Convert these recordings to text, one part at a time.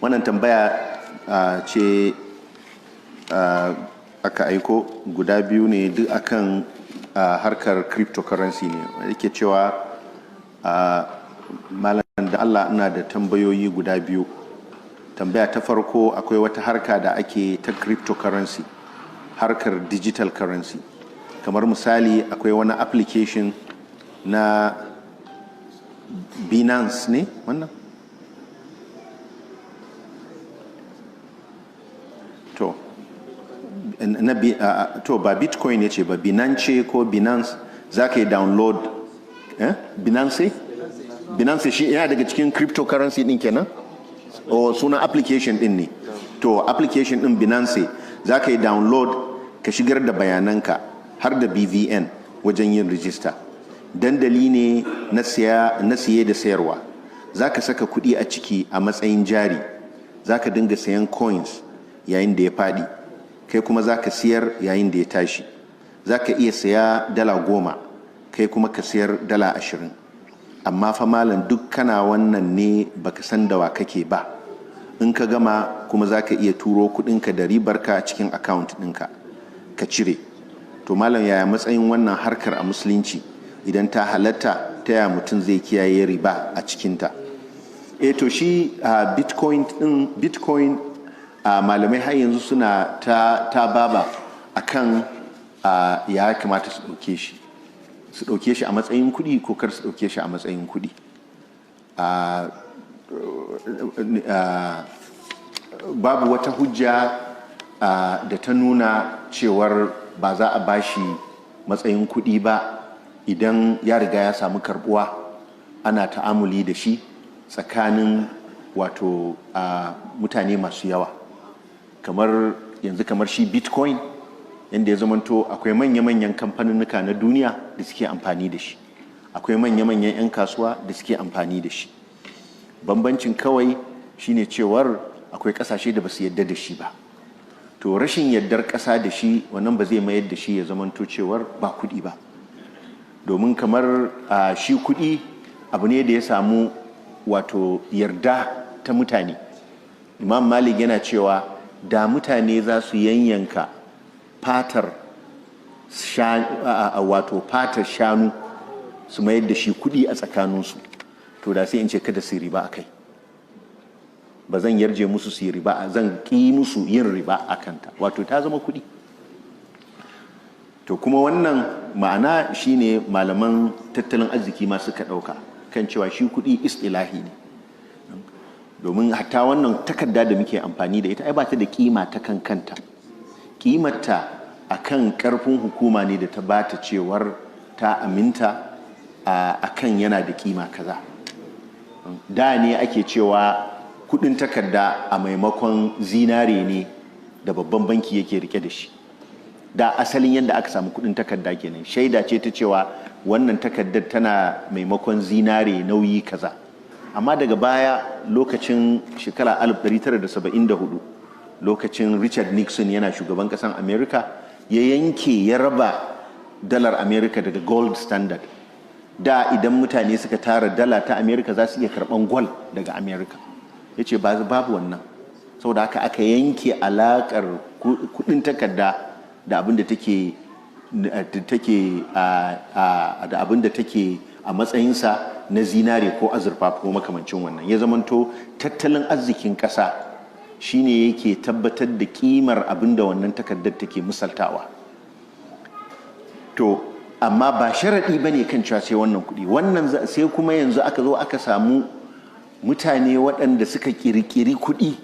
Wannan tambaya ce aka aiko, guda biyu ne, duk akan harkar cryptocurrency ne. Yake cewa, "Malam, da Allah ina da tambayoyi guda biyu. Tambaya ta farko, akwai wata harka da ake ta cryptocurrency, harkar digital currency. Kamar misali, akwai wani application na Binance ne wannan? To, na, to ba Bitcoin ya ce ba, Binance ko Binance, za ka yi download, eh? Binance? Binance shi yana daga cikin cryptocurrency din kenan? O sunan application din ne. To, application din Binance, za ka yi download, ka shigar da bayananka har da BVN wajen yin rijista. Dandali ne na siye da sayarwa. Za ka saka kuɗi a ciki a matsayin jari. Za ka dinga sayan coins yayin da ya faɗi, kai kuma za ka siyar yayin da ya tashi. Za ka iya saya $10, kai kuma ka siyar $20. Amma fa malam, duk kana wannan ne baka san da wa kake ba. In ka gama kuma, za ka iya turo kudinka da ribarka cikin account ɗinka ka cire. To malam, yaya matsayin wannan harkar a Musulunci? Idan ta halatta, ta yaya mutum zai kiyaye riba a cikinta?" E, to, shi Bitcoin din, Bitcoin, malamai har yanzu suna ta baba akan ya kamata su ɗauke shi, su ɗauke shi a matsayin kuɗi ko kar su ɗauke shi a matsayin kuɗi. Babu wata hujja da ta nuna cewar ba za a bashi matsayin kuɗi ba idan ya riga ya samu karbuwa, ana ta'amuli da shi tsakanin wato mutane masu yawa. Kamar yanzu, kamar shi Bitcoin, yadda ya zamanto akwai manya-manyan kamfaninnika na duniya da suke amfani da shi, akwai manya-manyan 'yan kasuwa da suke amfani da shi. Bambancin kawai shine cewar akwai kasashe da ba su yadda da shi ba. To, rashin yaddar kasa da shi, wannan ba zai mayar da shi ya zamanto cewar ba kuɗi ba, domin kamar shi kuɗi abu ne da ya samu wato yarda ta mutane. Imam Malik yana cewa da mutane za su yanyanka fatar, wato fatar shanu, su mayar da shi kuɗi a tsakaninsu, to da sai in ce kada su riba a kai. Ba zan yarje musu su yi riba, zan ƙi musu yin riba a kanta, wato ta zama kuɗi. To, kuma wannan ma'ana shine malaman tattalin arziki ma suka ɗauka kan cewa shi kuɗi istilahi ne, domin hatta wannan takarda da muke amfani da ita, ai ba ta da kima ta kan kanta. Kimarta a kan ƙarfin hukuma ne da ta bata cewar ta aminta a kan yana da kima kaza. Da ne ake cewa kudin takarda a maimakon zinare ne da babban banki yake rike da shi. Da asalin yadda aka samu kudin takarda kenan, shaida ce ta cewa wannan takardar tana maimakon zinare nauyi kaza. Amma daga baya, lokacin shekara 1974, lokacin Richard Nixon yana shugaban kasan America, ya yanke, ya raba dalar America daga gold standard. Da idan mutane suka tara dala ta America, za su iya karban gwal daga America. Ya ce babu wannan. Saboda haka aka yanke alakar kudin takarda da abin da take da abin da take a matsayinsa na zinare ko azurfa ko makamancin wannan. Ya zamanto tattalin arzikin ƙasa shine yake tabbatar da kimar abin da wannan takardar take misaltawa. To, amma ba sharaɗi ba ne kan cewa sai wannan kuɗi wannan. Sai kuma yanzu aka zo aka samu mutane waɗanda suka ƙirƙiri kuɗi,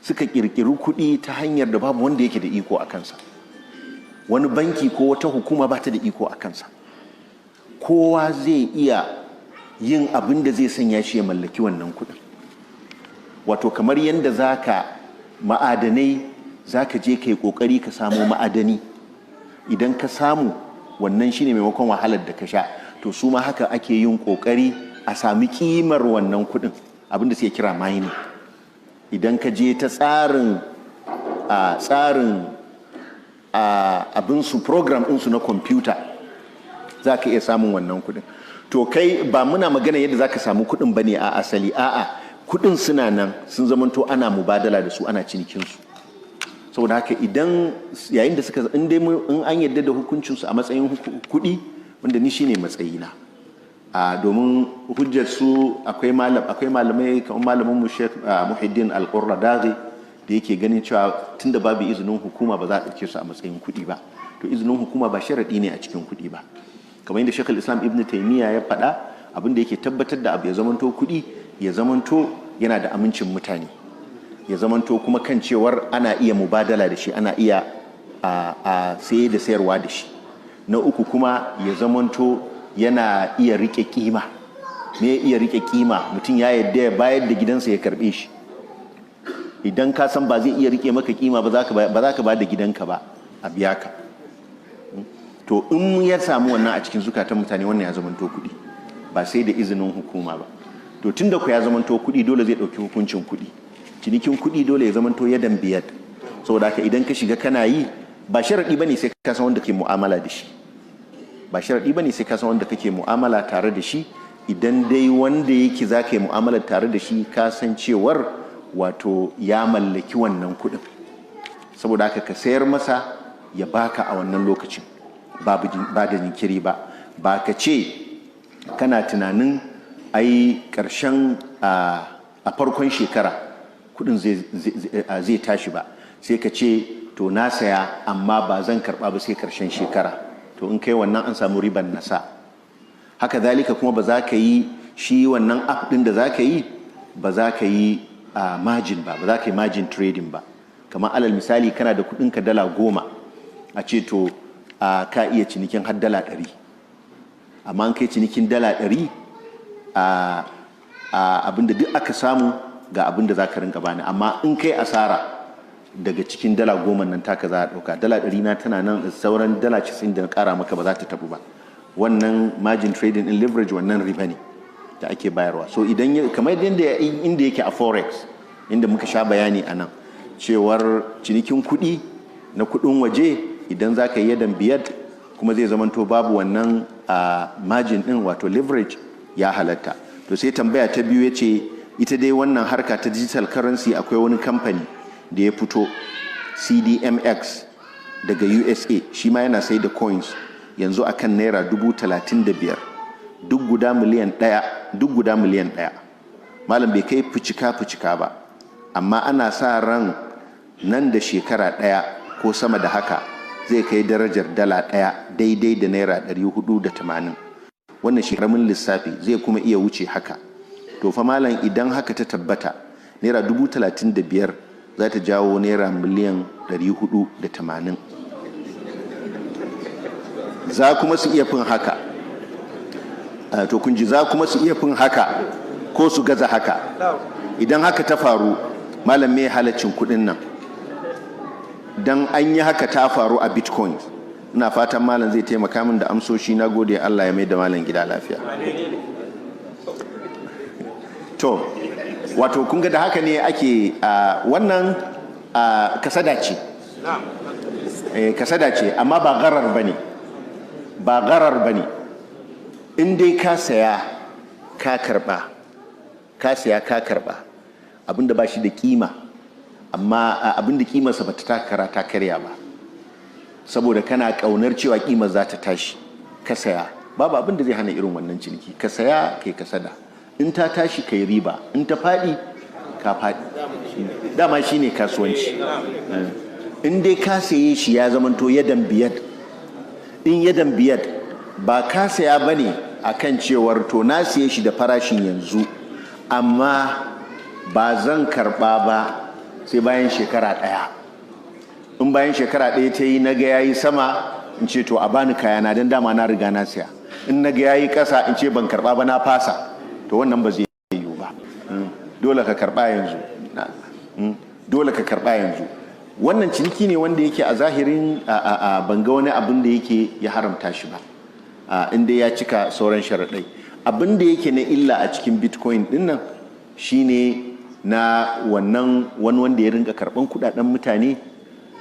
suka ƙirƙiri kuɗi ta hanyar da babu wanda yake da iko a kansa. Wani banki ko wata hukuma ba ta da iko a kansa. Kowa zai iya yin abin da zai sanya shi ya mallaki wannan kuɗin. Wato kamar yadda za ka ma'adanai, za ka je ka yi ƙoƙari ka samu ma'adani, idan ka samu, wannan shine maimakon wahalar da ka sha. To, su ma haka ake yin ƙoƙari a sami kimar wannan kuɗin, abinda suke kira mining. Idan ka je ta tsarin a tsarin abinsu, program ɗinsu na kwamfuta, za ka iya samun wannan kuɗin. To, kai ba muna magana yadda za ka samu kuɗin ba ne a asali, a'a. Kudin suna nan, sun zamanto ana mubadala da su, ana cinikinsu. Saboda haka idan yayin da suka in dai in an yadda da hukuncinsu a matsayin kudi, wanda ni shine matsayina, a domin hujjar su, akwai malamai kamar malamin mu Sheikh Muhiddin Al-Qaradawi da yake ganin cewa tunda babu izinin hukuma, ba za a ɗauke su a matsayin kuɗi ba. To, izinin hukuma ba sharaɗi ne a cikin kuɗi ba. Kamar yadda Sheikh Islam Ibn Taymiyyah ya faɗa, abin da yake tabbatar da abu ya zamanto kuɗi, ya zamanto yana da amincin mutane, ya zamanto kuma kan cewar ana iya mubadala da shi, ana iya a saye da sayarwa da shi. Na uku kuma, ya zamanto yana iya rike kima. Me iya rike kima? Mutum ya yadda ya bayar da gidansa ya karbe shi. Idan ka san ba zai iya rike maka kima ba, za ka ba da gidanka ba a biya ka. To, in ya samu wannan a cikin zukatan mutane, wannan ya zamanto kuɗi, ba sai da izinin hukuma ba. To, tun da ku ya zamanto kuɗi, dole zai ɗauki hukuncin kuɗi. Cinikin kuɗi dole ya zamanto yadan biyad. Saboda haka idan ka shiga kana yi, ba sharaɗi bane sai ka san wanda ke mu'amala da shi, ba sharaɗi bane sai ka san wanda kake mu'amala tare da shi. Idan dai wanda yake za ka yi mu'amala tare da shi, ka san cewar wato ya mallaki wannan kuɗin, saboda haka ka sayar masa ya baka a wannan lokacin, ba da jinkiri ba. Ba ka ce kana tunanin ai ƙarshen a farkon shekara kudin zai tashi ba, sai ka ce, "To, na saya, amma ba zan karba ba sai ƙarshen shekara." To, in kai wannan, an samu riban nasa. Haka zalika kuma ba za ka yi shi wannan app din da za ka yi, ba za ka yi margin ba, ba za ka yi margin trading ba. Kamar alal misali, kana da kudinka $10, a ce to ka iya cinikin har $100, amma an kai cinikin $100, abinda duk aka samu, ga abinda za ka rinka bani. Amma in kai asara, daga cikin $10 nan taka za a ɗauka. $100 na tana nan, sauran $90 da na ƙara maka ba za ta tabu ba. Wannan margin trading in leverage, wannan riba ne da ake bayarwa. So idan kamar yadda inda yake a forex, inda muka sha bayani a nan, cewar cinikin kuɗi na kuɗin waje, idan za ka yi yadan biyad, kuma zai zamanto babu wannan margin din, wato leverage, ya halatta. To, sai tambaya ta biyu, ya ce ita dai wannan harka ta digital currency, akwai wani kamfani da ya fito, CDMX, daga USA, shi ma yana sai da coins yanzu akan ₦35,000 duk guda 1 miliyan, duk guda 1 miliyan. Malam, bai kai fucika fucika ba, amma ana sa ran nan da shekara 1 ko sama da haka zai kai darajar $1 daidai da ₦480. Wannan shekaramin lissafi, zai kuma iya wuce haka. To fa malam, idan haka ta tabbata, ₦35,000 za ta jawo ₦480,000,000. Za kuma su iya fin haka. To, kun ji, za kuma su iya fin haka ko su gaza haka. Idan haka ta faru, malam, mai halaccin kudin nan? Dan an yi haka ta faru a bitcoin. Ina fatan malam zai taimaka min da amsoshi. Na gode, Allah ya mai da malam gida lafiya. To, wato kun ga da haka ne ake wannan kasada ce, kasada ce, amma ba garar bane, ba garar bane. In dai ka saya ka karba, ka saya ka karba, abinda ba shi da kima, amma abinda kimarsa ba ta taka ta karya ba, saboda kana kaunar cewa kimar za ta tashi ka saya, babu abin da zai hana irin wannan ciniki. Ka saya, kai kasada, in ta tashi kai riba, in ta faɗi ka faɗi. Dama shine kasuwanci. In dai ka saye shi ya zamanto yadan biyad, in yadan biyad, ba ka saya bane akan cewar, "To, na siye shi da farashin yanzu, amma ba zan karba ba sai bayan shekara 1. In bayan shekara 1 ta yi na ga yayi sama, in ce to, a bani kayana, don dama na riga na siya. In na ga yayi ƙasa, in ce ban karba ba, na fasa." To, wannan ba zai yiwu ba. Dole ka karba yanzu, dole ka karba yanzu. Wannan ciniki ne wanda yake a zahirin ban ga wani abin da yake ya haramta shi ba, inda ya cika sauran sharaɗai. Abin da yake na illa a cikin bitcoin dinnan shine na wannan wani wanda ya rinka karban kudaden mutane,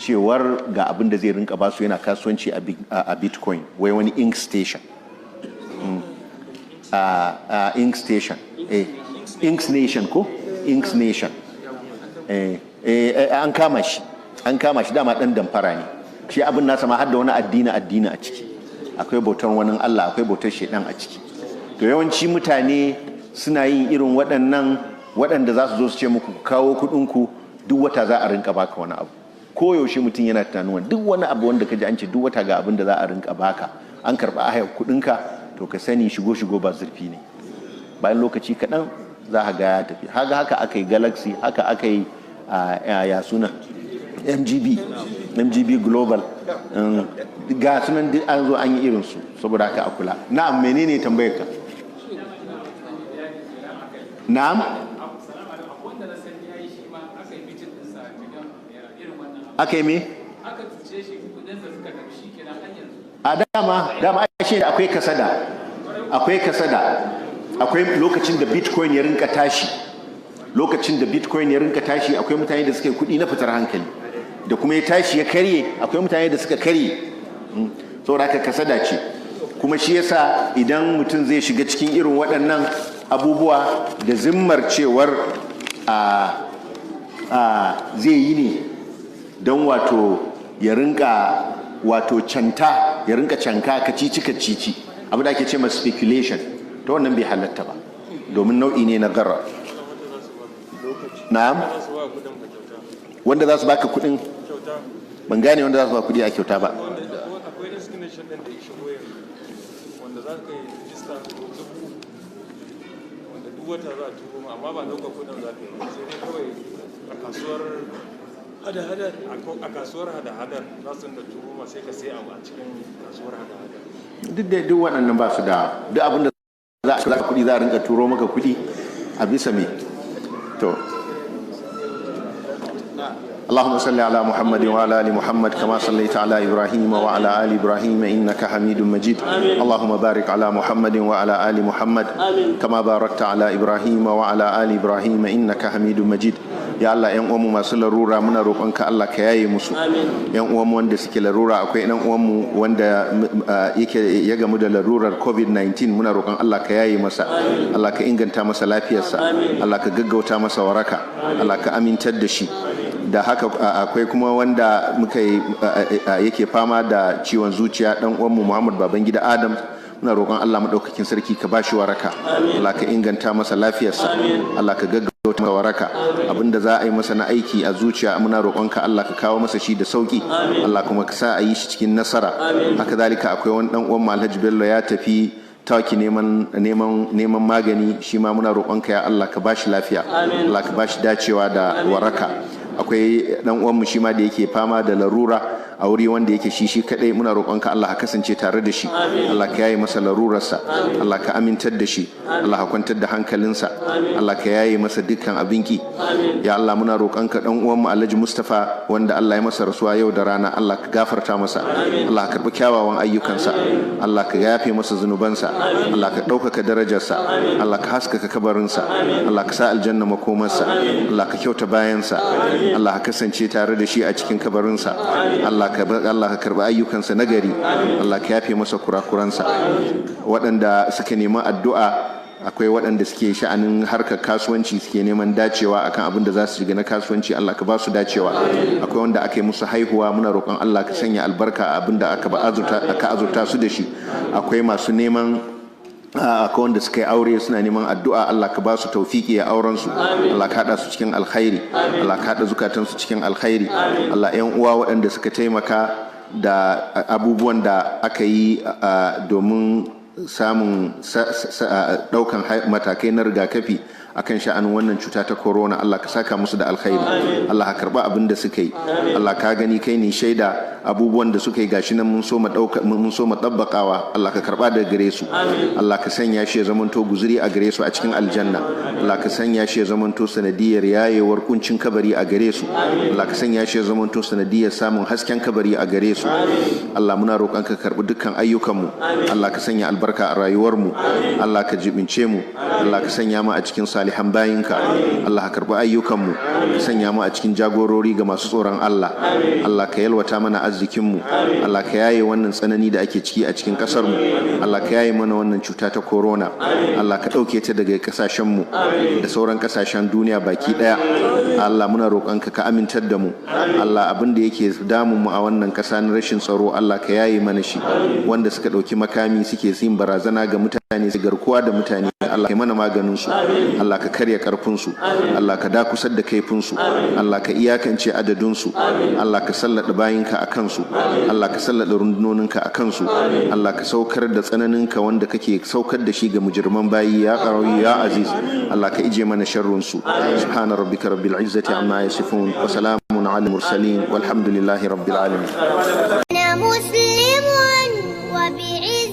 cewar ga abin da zai rinka basu, yana kasuwanci a bitcoin, wai wani Ink Station, Ink Station, Inks Nation ko Inks Nation. An kama shi, an kama shi. Dama dan damfara ne shi. Abin nasa ma har da wani addini addini a ciki. Akwai bautar wani Allah, akwai bautar shaidan a ciki. To, yawanci mutane suna yin irin waɗannan, waɗanda za su zo su ce muku, "Kawo kuɗinku, duk wata za a rinka baka wani abu." Ko yaushe mutum yana tunanin wani, duk wani abu wanda ka ji an ce duk wata ga abin da za a rinka baka, an karɓa hayar kuɗinka, to ka sani shigo shigo ba zurfi ne. Bayan lokaci kaɗan za a ga ya tafi. Haka haka aka yi Galaxy, haka aka yi ya suna MGB, MGB Global. Ga sunan duk an zo an yi irinsu. Saboda haka a kula. Na'am, menene tambayar ka? Na'am. Wanda na sani ya yi shi ma, aka yi meeting ɗinsa irin wannan. Aka yi me? Aka cuce shi, kudinsa suka tafi, shi kenan har yanzu. A dama ai shi akwai kasada, akwai kasada. Akwai lokacin da Bitcoin ya rinka tashi. Lokacin da Bitcoin ya rinka tashi, akwai mutane da suka yi kuɗi na fitar hankali. Da kuma ya tashi ya karye, akwai mutane da suka karye. Saboda haka kasada ce. Kuma shi yasa idan mutum zai shiga cikin irin waɗannan abubuwa da zimmar cewar a zai yi ne don wato ya rinka wato canta, ya rinka canka kacici kacici, abu da ake ce ma speculation, ta wannan bai halatta ba, domin nau'i ne na garar. Na'am, wanda za su baka kudin, ban gane wanda za su baka kudi a kyauta ba. Akwai designation din da ya shigo yanzu wanda za ka yi rijista 10,000, wanda duk wata za a turo ma, amma ba ɗaukar kudin za ka yi, sai dai kawai a kasuwar hada-hadar, a kasuwar hada-hadar za su da turo ma, sai ka sai abu a cikin kasuwar hada-hadar. Duk da duk waɗannan ba su da duk abin da za a kuɗi, za a rinka turo maka kuɗi a bisa me? To, اللهم صل على محمد وعلى ال محمد كما صليت على ابراهيم وعلى ال ابراهيم انك حميد مجيد. اللهم بارك على محمد وعلى ال محمد كما باركت على ابراهيم وعلى ال ابراهيم انك حميد مجيد. Ya Allah, yan uwanmu masu larura, muna roƙonka Allah ka yaye musu. Yan uwanmu wanda suke larura, akwai yan uwanmu wanda yake ya gamu da larurar COVID-19, muna roƙon Allah ka yaye masa. Allah ka inganta masa lafiyarsa. Allah ka gaggauta masa waraka. Allah ka amintar da shi. Da haka akwai kuma wanda muka yake fama da ciwon zuciya, dan uwanmu Muhammad Babangida Adam, muna roƙon Allah maɗaukakin sarki ka bashi waraka. Allah ka inganta masa lafiyarsa. Allah ka gaggauta masa waraka. Abinda za a yi masa na aiki a zuciya, muna roƙonka Allah ka kawo masa shi da sauki. Allah kuma ka sa a yi shi cikin nasara. Haka zalika akwai wani dan uwan Alhaji Bello, ya tafi Turkey neman magani. Shi ma muna roƙonka ya Allah ka bashi lafiya. Allah ka bashi dacewa da waraka. Akwai dan uwanmu shi ma da yake fama da larura a wuri wanda yake shi shi kadai, muna roƙonka Allah ka kasance tare da shi. Allah ka yaye masa larurarsa. Allah ka amintar da shi. Allah ka kwantar da hankalinsa. Allah ka yaye masa dukkan abinki. Ya Allah, muna roƙonka, dan uwanmu Alhaji Mustafa wanda Allah ya masa rasuwa yau da rana, Allah ka gafarta masa. Allah ka karbi kyawawan ayyukansa. Allah ka yafe masa zunubansa. Allah ka ɗaukaka darajarsa. Allah ka haskaka kabarinsa. Allah ka sa aljanna makomarsa. Allah ka kyauta bayansa. Allah ka kasance tare da shi a cikin kabarinsa. Allah ka karbi ayyukansa nagari. Allah ka yafe masa kurakuransa. Waɗanda suka nemi addu'a, akwai waɗanda suke sha'anin harkar kasuwanci, suke neman dacewa akan abin da za su shiga na kasuwanci, Allah ka ba su dacewa. Akwai wanda aka yi musu haihuwa, muna roƙon Allah ka sanya albarka a abin da aka azurta su da shi. Akwai masu neman, akwai wanda suka yi aure, suna neman addu'a, Allah ka ba su taufiki a auren su. Allah ka haɗa su cikin alkhairi. Allah ka haɗa zukatan su cikin alkhairi. Allah, yan uwa waɗanda suka taimaka da abubuwan da aka yi domin samun ɗaukan matakai na rigakafi akan sha'anin wannan cuta ta corona, Allah ka saka musu da alkhairi. Allah ka karba abin da suka yi. Allah ka gani, kai ne shaida abubuwan da suka yi. Gashi nan mun so mu tabbakawa. Allah ka karba daga gare su. Allah ka sanya shi ya zamanto guzuri a gare su a cikin aljanna. Allah ka sanya shi ya zamanto sanadiyar yayewar kuncin kabari a gare su. Allah ka sanya shi ya zamanto sanadiyar samun hasken kabari a gare su. Allah, muna roƙon ka karbi dukkan ayyukanmu. Allah ka sanya albarka a rayuwarmu. Allah ka jibince mu. Allah ka sanya mu a cikin salihan salihan bayinka. Allah ka karbi ayyukanmu, ka sanya mu a cikin jagorori ga masu tsoron Allah. Allah ka yalwata mana arzikinmu. Allah ka yaye wannan tsanani da ake ciki a cikin kasar mu. Allah ka yaye mana wannan cuta ta corona. Allah ka ɗauke ta daga kasashen mu da sauran kasashen duniya baki ɗaya. Allah, muna roƙonka ka amintar da mu. Allah, abin da yake damun mu a wannan ƙasa na rashin tsaro, Allah ka yaye mana shi. Wanda suka ɗauki makami suke yin barazana ga mutane, su garkuwa da mutane, Allah ka mana maganin su. Allah ka karya karfin su. Allah ka dakusar da kaifin su. Allah ka iyakance adadin su. Allah ka sallada bayinka a kansu. Allah ka sallada rundunoninka a kansu. Allah ka saukar da tsananinka wanda kake saukar da shi ga mujirman bayi, ya qarawi ya aziz. Allah ka ije mana sharrun su. Subhana rabbika rabbil izzati amma yasifun wa salamun ala mursalin, walhamdulillahi rabbil alamin. أنا مسلم وبعزة